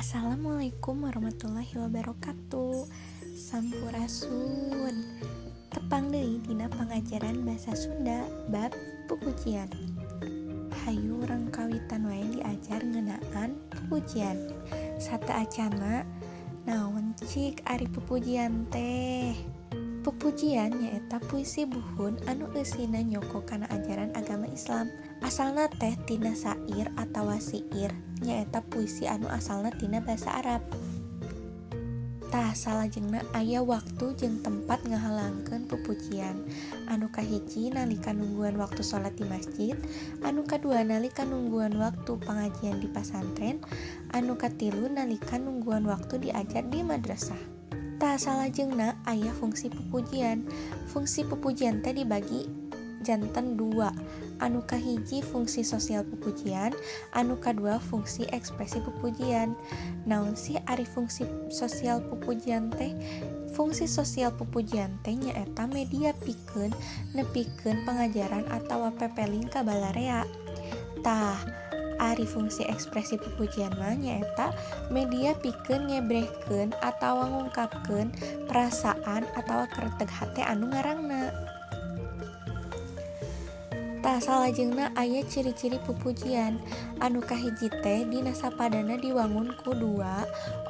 Assalamualaikum warahmatullahi wabarakatuh. Sampurasun. Tepang deui dina pangajaran bahasa Sunda bab pupujian. Hayu urang kawitan wae diajar ngeunaan pupujian. Sateuacanna naon cik ari pupujian teh? Pupujian nyaeta puisi buhun anu eusina nyoko kana ajaran agama Islam. Asalna teh tina sair atawa siir, nyaeta puisi anu asalna tina bahasa Arab. Tah salajengna aya waktu jeung tempat ngahalangkeun pupujian. Anu kahiji nalika nungguan waktu salat di masjid, anu kadua nalika nungguan waktu pangajian di pasantren, anu katilu nalika nungguan waktu diajar di madrasah. Tah salajengna aya fungsi pupujian. Fungsi pupujian teh dibagi janten dua. Anu kahiji fungsi sosial pupujian, anu kadua fungsi ekspresi pupujian. Naon sih ari fungsi sosial pupujian teh? Fungsi sosial pupujian teh nyaeta media pikeun nepikeun pangajaran atawa pepeling ka balarea. Tah ari fungsi ekspresi pupujian mah nyaeta media pikeun ngebrehkeun atawa ngungkapkeun perasaan atawa kereteg hate anu ngarangna. Tah salajengna aya ciri-ciri pupujian. Anu kahiji teh dina sapadana diwangun ku 2,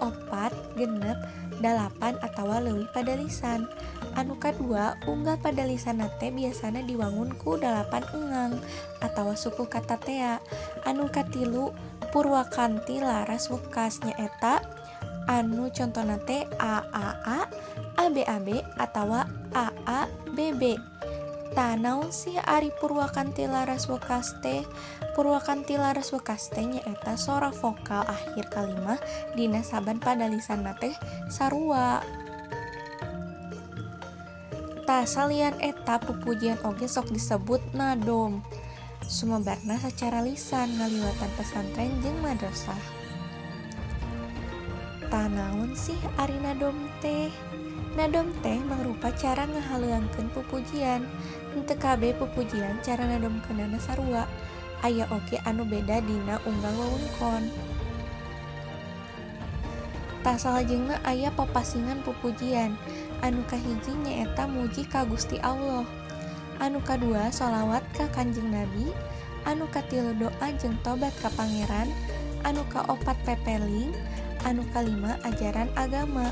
4, 6, 8 atawa leuwih padalisan. Anu kadua unggal padalisanna teh biasana diwangun ku 8 engang atawa suku kata tea. Anu katilu purwakanti laras wekas nyaeta anu contona teh A A A, A B A B atawa A A B B. Tah naon sih ari purwakanti laras wekas teh? Purwakanti laras wekas teh nyaeta sora vokal akhir kalimah dina saban padalisanna teh sarua. Tah salian eta pupujian oge sok disebut nadom. Sumebarna sacara lisan ngaliwatan pesantren jeung madrasah. Tah naon sih ari nadom teh? Nadom teh mangrupa cara ngahaleuangkeun pupujian. Henteu kabeh pupujian cara nadomkeunana sarua. Aya oge anu beda dina unggal wewengkon. Tah salajengna aya papasingan pupujian. Anu kahiji nyaeta muji ka Gusti Allah. Anu kadua sholawat ka Kanjeng Nabi. Anu katilu doa jeung tobat ka Pangeran. Anu kaopat pepeling. Anu kalima ajaran agama.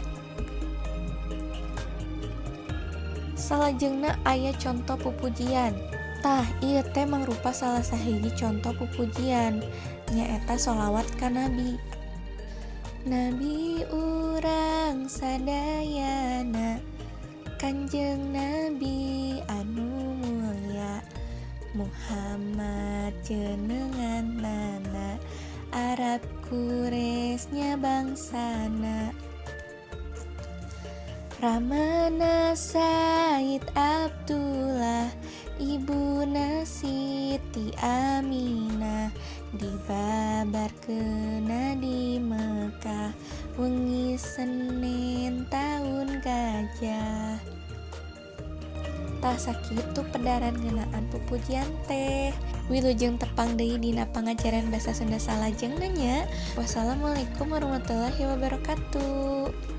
Salajengna aya conto pupujian. Tah ieu teh mangrupa salah sahiji conto pupujian, nyaeta sholawat ka Nabi. Nabi urang sadayana, Kanjeng Nabi anu mulya, Muhammad jenengan nana, Arab Quraisy bangsana. Ramana Said Abdullah, Ibuna Siti Aminah, dibabarkeuna di Mekah, wengi Senin taun gajah. Tah sakitu pedaran ngeunaan pupujian teh. Wilujeng tepang deui dina pangajaran bahasa Sunda salajengna nya. Wassalamualaikum warahmatullahi wabarakatuh.